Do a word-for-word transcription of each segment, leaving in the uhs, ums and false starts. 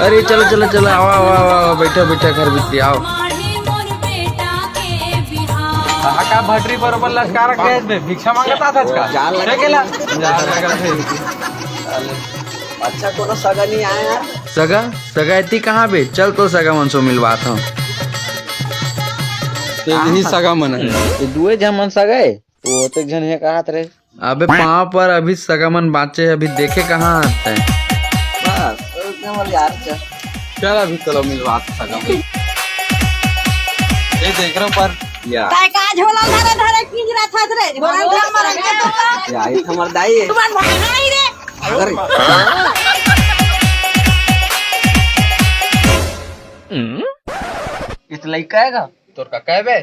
अरे चलो चलो चलो, आओ आओ आओ आओ, बैठो बैठो, घर भीतरी आओ। कहाँ का भटरी पर ऊपर लटका रखे है बे? भिक्षा मांगता था इसका। जान लगा। देखे ला? जान लगा थे। अच्छा, कोनो सगा नहीं आया यार। सगा? सगा एती कहाँ बे? चल तो सगा मन से मिलवात हूँ। ते यही सगा मन है। ये दुए झन मन सगा है। वो तो एक झन हे कहात रहे। अबे पाँव पर अभी सगा मन बाँचे हे, अभी देखे कहाँ आत हे। बस, एक नंबर यार, चल। चल अभी चलो मिलवात सगा मन। ये देख रहे हो पर या। काय का झोला धरे धरे पिंजरा था रे, झोला धरे मरन के तो। या, ये तो हमार दाई है। तुम्हार भाई नहीं रे। अगर इस लइका है का? तोर का कहबे?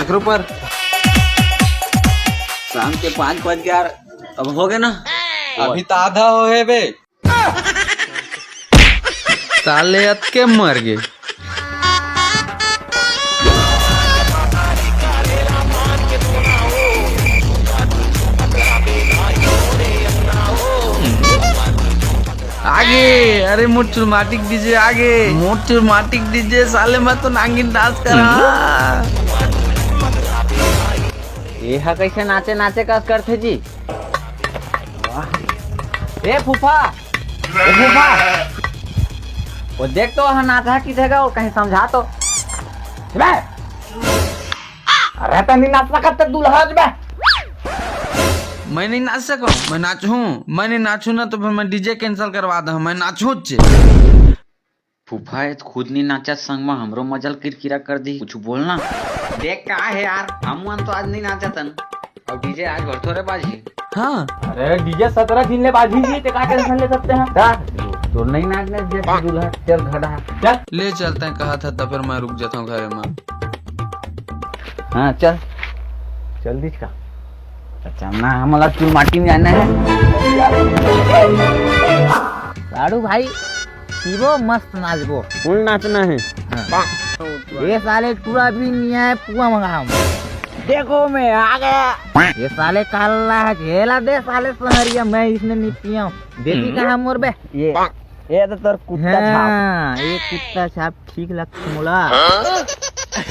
एकरो पर शाम के पाँच बज गया, अब हो गए ना? अभी तो आधा हो है बे। साले अतके मर गए। आगे, अरे मोर चुरमाटिक डीजे आगे, मोर चुरमाटिक डीजे, साले मैं तो नागिन डांस करा। ये हा कैसे नाचे नाचे का करथे जी? वाह। ए फूफा, ए फूफा, वो देख तो वहाँ नाचा किथे का, वो कहीं समझा तो। बे! अरे तनी नाच सकत ते दुल्हा बे। मैं नहीं नाच सकूं, मैं नाचूं, मैं नहीं नाचूं ना तो फिर मैं डीजे कैंसिल करवा दूं, मैं नाचूं चे। फूफा, ये तो खुद नहीं नाचा संग में हमरो मजल किरकिरा कर दी, कुछ बोलना। देख का है यार, हम मन तो आज नहीं नाचा तन, और डीजे आज भर थोड़े बाजी। हाँ। अरे डीजे सत्रह दिन ले बाजी जी, ते का टेंशन ले सकते हैं? का? तो नहीं नाचने जैसे दूल्हा, चल घड़ा, चल। ले चलते हैं, कहा था तब फिर मैं रुक जाता हूँ घरे में। हाँ, चल। जल्दी का। अच्छा, ना, हमला चुल माटी में जाना है। लाडू भाई, पीबो, मस्त नाचबो। फुल नाचना है। हाँ। ये साले पूरा भी नहीं आए, पुआ मंगा हम। देखो, मैं आ गया। ये साले काला है, झेला दे साले सहरिया, मैं इसने नहीं पिया हूँ। देती कहाँ मोर बे? ये, ये तो तोर कुत्ता छाप। हाँ, ये कुत्ता छाप ठीक लगता मोला।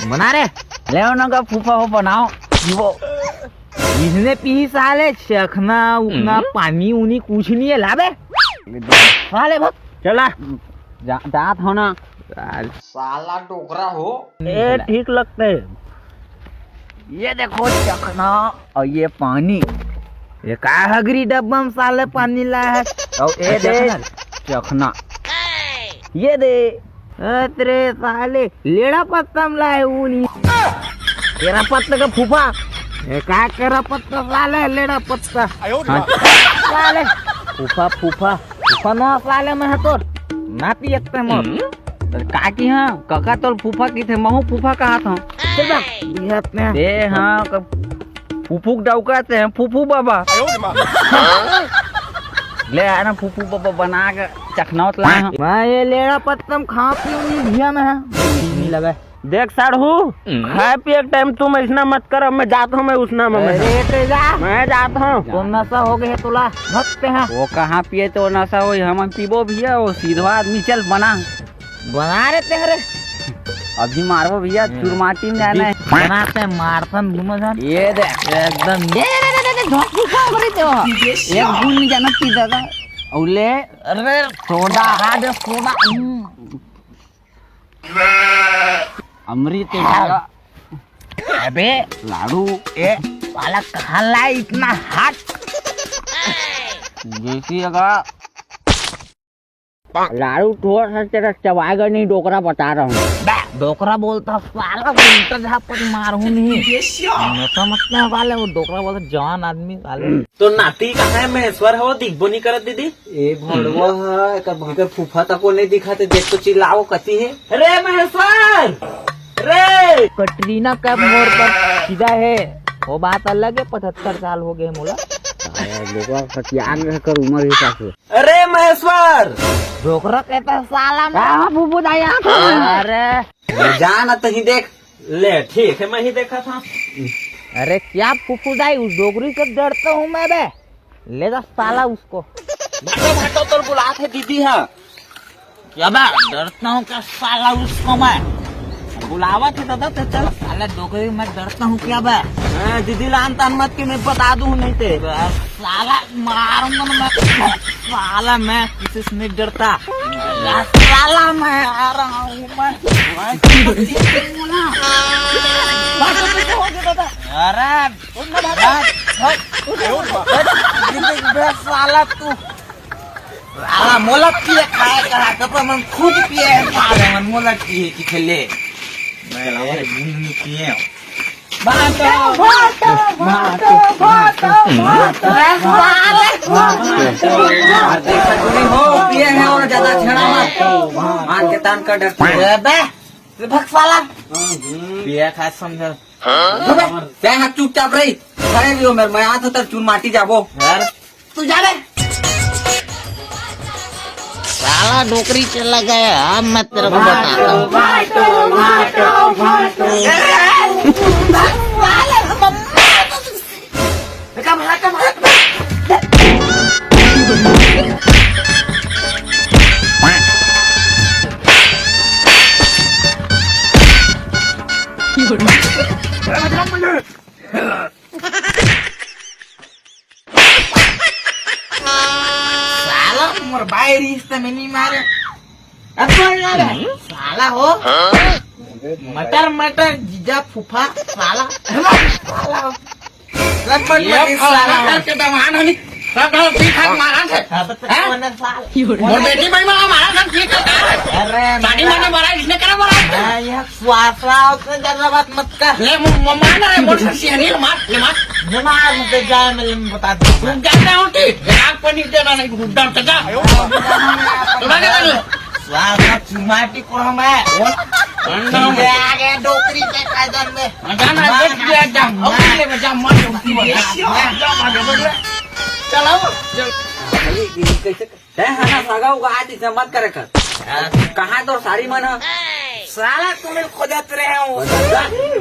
बना रे। ले ना का फूफा हो बनाओ। वो इसने पी साले चखना उखना पानी उनी कुछ नहीं है लाबे। साले भग चला। जा, जात हो ना। साला डोकरा हो। ए ठीक लगते। ये देखो चखना और ये पानी। ये का हगरी डब्बा में साले पानी ला है। और ये अच्छा। देखना चखना। ये दे। अरे साले लेड़ा पत्ता में लाए ऊनी। तेरा पत्ता का फूफा। ये का केरा पत्ता साले लेड़ा पत्ता। हाँ, साले फूफा फूफा फूफा ना साले मैं है तोर। ना पियत पे मोर। तो का की हाँ कका तोर फूफा की थे महू फूफा कहा था। चल बा, बिहत में। ए हाँ, फूफू के डौका ते हैं, फूफू बाबा। ले आ ना फूफू बाबा बना के चखनौत ला। मैं ये लेड़ा पत्तम खा पीऊँ नहीं धिया में है। नहीं लगा। देख साढ़ू, खाए पिए के टाइम तुम ऐसना मत कर, मैं जात हूँ, मैं उसना में मैं। अरे तो जा। मैं जात हूँ। तो नशा हो गए तोला, भगते हैं। वो कहाँ पिए तो नशा हो, हम पीबो भैया, वो सीधवा आदमी, चल बना। बना रे तेरे। अभी मारबो भैया, चुरमाटी में जाना है। बनाते हैं, मारथन दोनों जन। ये देख। एकदम ये, ये, ये, ये, ये, झोंक दिखा, अरे देवा। एक बूंद नहीं जाना पी दादा। औले, अरे, सोडा, हाँ दे, सोडा। हम्म। अमृत है भैया। अबे, लाडू। ए, साला कहाँ ला इतना हाथ? जैसी जगह लाड़ू थोड़ा सा तेरा चबाएगा नहीं, डोकरा बता रहा हूँ। बे, डोकरा बोलता साला, उल्टा झापड़ मारू नहीं। नशा मत में वाले, वो डोकरा बोलता जवान आदमी साले। तो नाती कहाँ है महेश्वर हो, दिखबो नहीं करत दीदी? ए भड़वा है, एकर, एकर फूफा तको नहीं दिखाते, देख तो चिल्लाओ कती है। रे महेश्वर! रे! कटरीना कैफ मोड़ पर सीधा है, वो बात अलग है, पचहत्तर साल हो गए मोला। अरे, डोकरा सतियान रह कर उम्र ही पास है। अरे महेश्वर! डोकरा कहता है साला मैं। हाँ, फूफू दाई, यहाँ पे। अरे। जा ना तहीं देख। ले, ठीक है, मैं ही देखा था। अरे क्या फूफू दाई, उस डोकरी से डरता हूँ मैं बे। ले जा साला उसको। भाटो, भाटो, तोर बुलात हे दीदी हा। क्या बे, डरता हूँ क्या साला उसको मैं? बुलावत हे दादा, तो चल साला डोकरी, मैं डरता हूँ क्या बे? हाँ, दीदी ला आन तान मत के, मैं बता दूँ नहीं ते। बे साला मारूंगा ना मैं, साला मैं किसी से नहीं डरता। साला मैं आ रहा हूँ मैं। अरे, बे साला तू। साला मोला पिए खाए करा, कपड़ा मन खुद पिए हे, साला मन मोला पिए कि खेले। मैं ये बूंद नहीं पिए हूँ। भाटो, भाटो, भाटो, भाटो, भाटो। अरे साले। भाटो, भाटो। देखा तूने हो, पिए हे और ज्यादा छेड़ा मत। मार के तान कर डरते हो। अबे, भग साला। पिए खाए समझ। अबे, तैं हा चुपचाप रही। खड़े भी हो मेरे, मैं हाथ उतर चून माटी जाबो। यार, तू जा रे। साला डोकरी चला गया, अब मैं तेरे को बताता हूँ। भाटो, भाटो, भाटो। साला मोर बाई रिहिस त मैं नहीं मारे। अब कौन मारे? साला हो। मटर मटर जीजा फूफा साला। साला हो। लक्ष्मण ये मत साला। करके दमान हनी। सब लोग ठीक ठाक मारा थे। हाँ, तो हैं? कौन है साला? मोर बेटी भाई मारा मारा सब ठीक है। अरे, शादी माने मारा, इसने करा मारा। हाँ, ये स्वासा उसने ज्यादा बात मत कर। ले, मु-, मु-, मार ना रे, मोर सस्सी है, नहीं, मार, ले, मार। ये मार, मुझे जाए, मैं बता दूँ। रुक जाता हूँ, ठीक। राग पनीर देना नहीं, रुक जाओ, चचा। तो भागे ना, स्वासा चुमाटी को हम है। अंडा में। ये आ गया डोकरी के कायदन में। हाँ, जाना, मार, देख लिया, जा। मार। अरे, ले, जा, मार, डोकरी में। जा, जा, जा, जा, जा। चलाओ, चल। तैं हा ना सगा उगा आज इसे मत करे कर। कहाँ तोर साड़ी मन ह? साला तुम्हें खोजत रहे हूँ।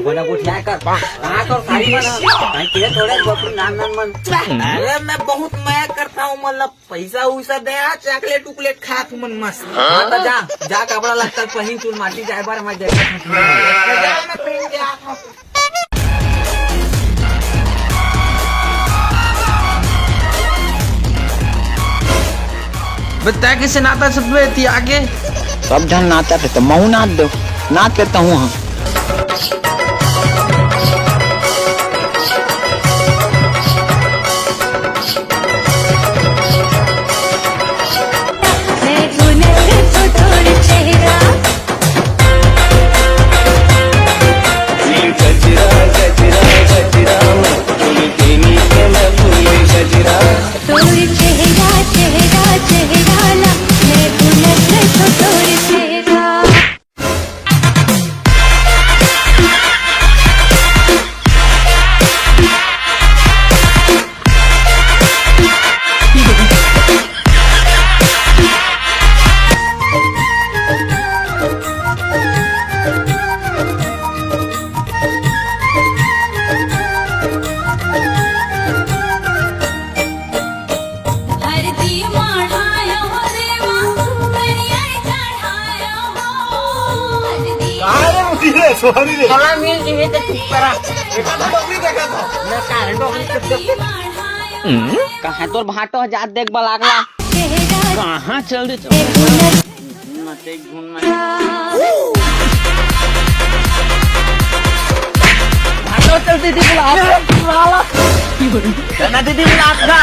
बना गोठिया कर। कहाँ तोर साड़ी मन ह? कहीं के थोड़े बकरी नान नान मन। अरे मैं बहुत मया करता हूँ, मतलब पैसा उसा दे, चॉकलेट उकलेट खात हूँ मन मस्त। हाँ तो जा, जा कपड़ा लत्ता पहिन चुन माटी जाए बार मैं देखा। जा मैं पहिन के आता हूँ। बे, तैं कइसे नाचत हस बे, एती आके? सब झन नाचत हे, त महूँ नाच देव, नाच के तहूँ ह। कहाँ रे उठी रे, सोहरी रे? कहाँ मिल जी, ये तो चुप करा। देखा था, डोकरी देखा था। मैं कहाँ रे, डोकरी चुप, चुप। कहाँ तोर भाटो ह जात देख बलागला? कहाँ चल दे, चल। भाटो चल दीदी बुला। चना दीदी बुला ना।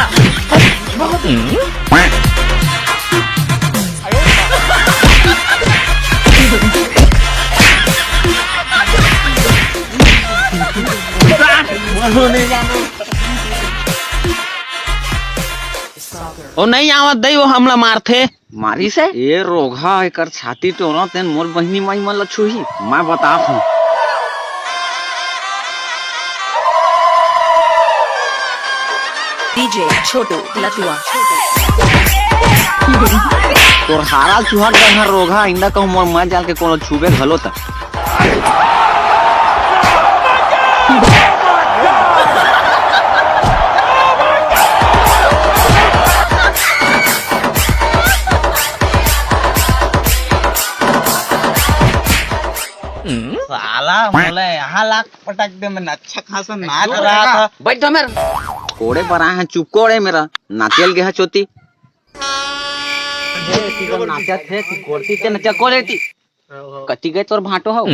ओ नहीं आवत दई, वो हमला मारथे। मारिस हे? ए रोगहा, एकर छाती टोरा तेन मोर बहिनी माई मन ल छुही। मैं बतात हूँ। डीजे छोटू लतुआ। तोर हारा चुहा के घर रोगहा, इंदा कहूँ मोर मैं जाल के कोनो छुबे घलो त। ला, मोला यहाँ लात पटक दे, मैं अच्छा खासा नाच रहा था। बैठ जा मेरा। कोड़े पर आए हैं, चुप कोड़े मेरा। नाचेल गया चोती। नाचत है, ती कोड़ती ते नचा कोड़े ती। कति गए तोर भांटो हव?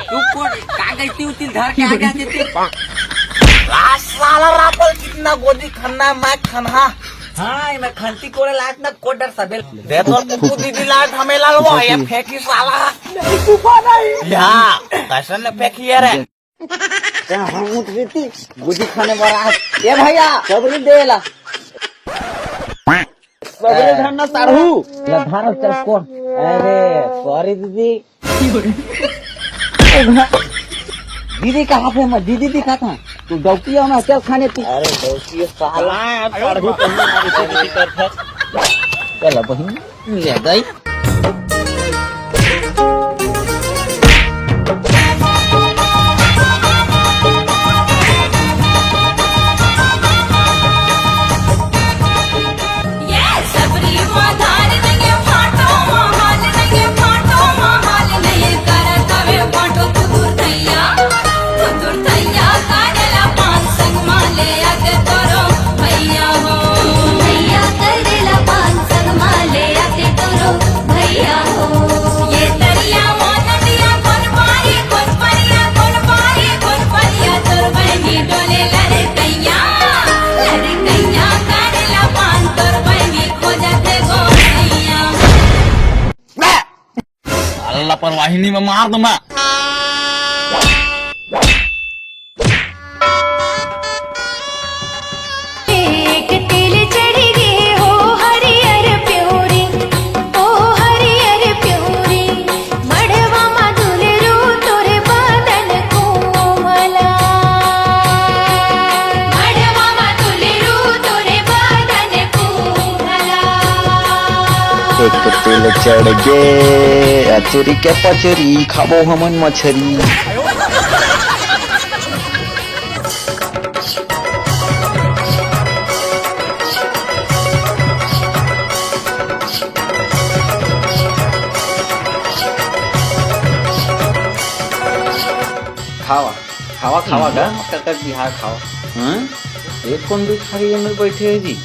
तू कोन का गलती उलती धर के आ जाते थे? आ, साला रापल कितना गोदी खन्ना है, मैं खन्हा। हाँ, मैं खंती कोड़े लायक ना कोडर सबेल। दे तो कुकु दीदी लायक हमें लालवा, ये फेंकी साला। नहीं, कुपा नहीं। या, कैसन ने फेंकी है रे? क्या हम उठ गई थी? गोदी खाने वाला है। ए भैया, सबरी देला। सबरी धरना साढ़ू। ला धारो चल कोन। अरे, सॉरी दीदी। दीदी कहाँ थे? मैं दीदी दिखा था। तू डौकी हो ना, चल खाने पी। अरे डौकी साला, साढ़ू तो नहीं मारी थी किसी तरह। चल बहिन, ले गई। लापरवाही नहीं, मैं मार दूंगा। एक तेल चढ़ गे हो हरियर प्योरी, ओ हरियर प्योरी, मड़वा मा दुलरू तोरे बदन कोमला। मड़वा मा दुलरू तोरे बदन कोमला। एक तेल चढ़ गे अचरी के पचरी, खाबो हमन मछरी। खावा, खावा, खावा का? हम्म। कर, कर बिहार खावा। हाँ? एक कौन भी खा रही है मेरे बैठे है जी?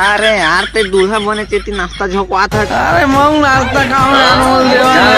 अरे यार, ते दूल्हा बने तेती नाश्ता झोंकवात हट। अरे मऊ नाश्ता खाऊं यार, बोल दे यार।